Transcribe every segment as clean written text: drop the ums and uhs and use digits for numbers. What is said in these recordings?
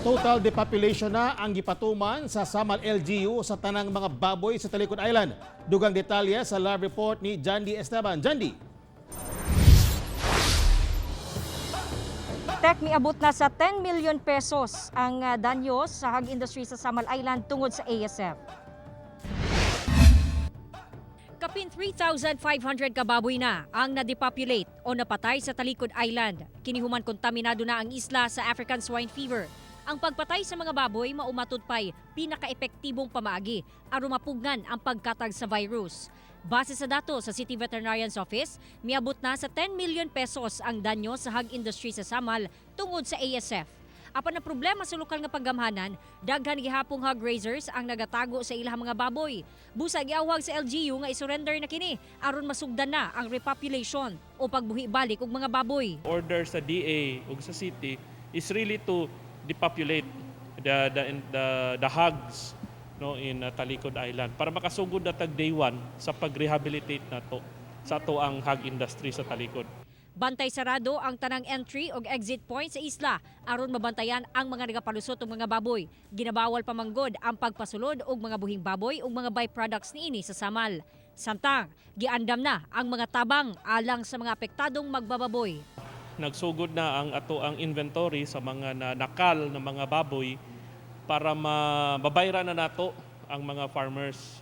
Total depopulation na ang gipatuman sa Samal LGU sa tanang mga baboy sa Talikod Island. Dugang detalye sa live report ni Jandy Esteban. Jandy. Tek, miabot na sa 10 million pesos ang danyo sa hog industry sa Samal Island tungod sa ASF. Kapin 3,500 kababoy na ang na-depopulate o napatay sa Talikod Island. Kinihuman kontaminado na ang isla sa African Swine Fever. Ang pagpatay sa mga baboy maumatud pa'y pinaka-epektibong pamaagi aron mapugnan ang pagkatag sa virus. Base sa dato sa City Veterinarian's Office, miabot na sa 10 million pesos ang danyo sa hog industry sa Samal tungod sa ASF. Apan ang problema sa lokal nga paggamhanan, daghan gihapong hog raisers ang nagatago sa ilang mga baboy. Busa giawhag sa LGU nga isurrender na kini aron masugdan na ang repopulation o pagbuhi balik og mga baboy. Order sa DA ug sa city is really to depopulate the hogs, no, in Talikod Island para makasugod na tag day one sa pag-rehabilitate nato sa ato ang hog industry sa Talikod. Bantay sarado ang tanang entry og exit point sa isla aron mabantayan ang mga nagapalusot og mga baboy. Ginabawal pamanggod ang pagpasulod og mga buhing baboy ug mga byproducts niini sa Samal. Samtang giandam na ang mga tabang alang sa mga apektadong magbababoy. Nagsugod na ang ato ang inventory sa mga na nakal na mga baboy para mabayra na nato ang mga farmers,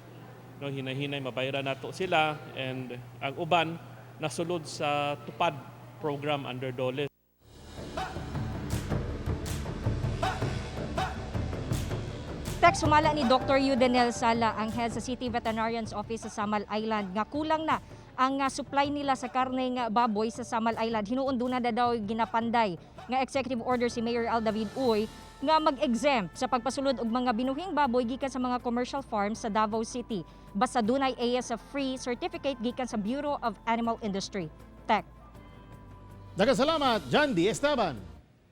no, hinahinay mabayra nato sila and ang uban nasulod sa TUPAD program under DOLE. Text, sumala ni Dr. Yudenel Sala, ang head sa City Veterinarian's Office sa Samal Island, nga kulang na ang supply nila sa karneng baboy sa Samal Island. Hinuon duna na daw ginapanday nga executive order si Mayor Al David Uy nga mag-exempt sa pagpasulod og mga binuhing baboy gikan sa mga commercial farms sa Davao City basta dunay ASF free certificate gikan sa Bureau of Animal Industry. Tech. Daghang salamat, Jandy Esteban.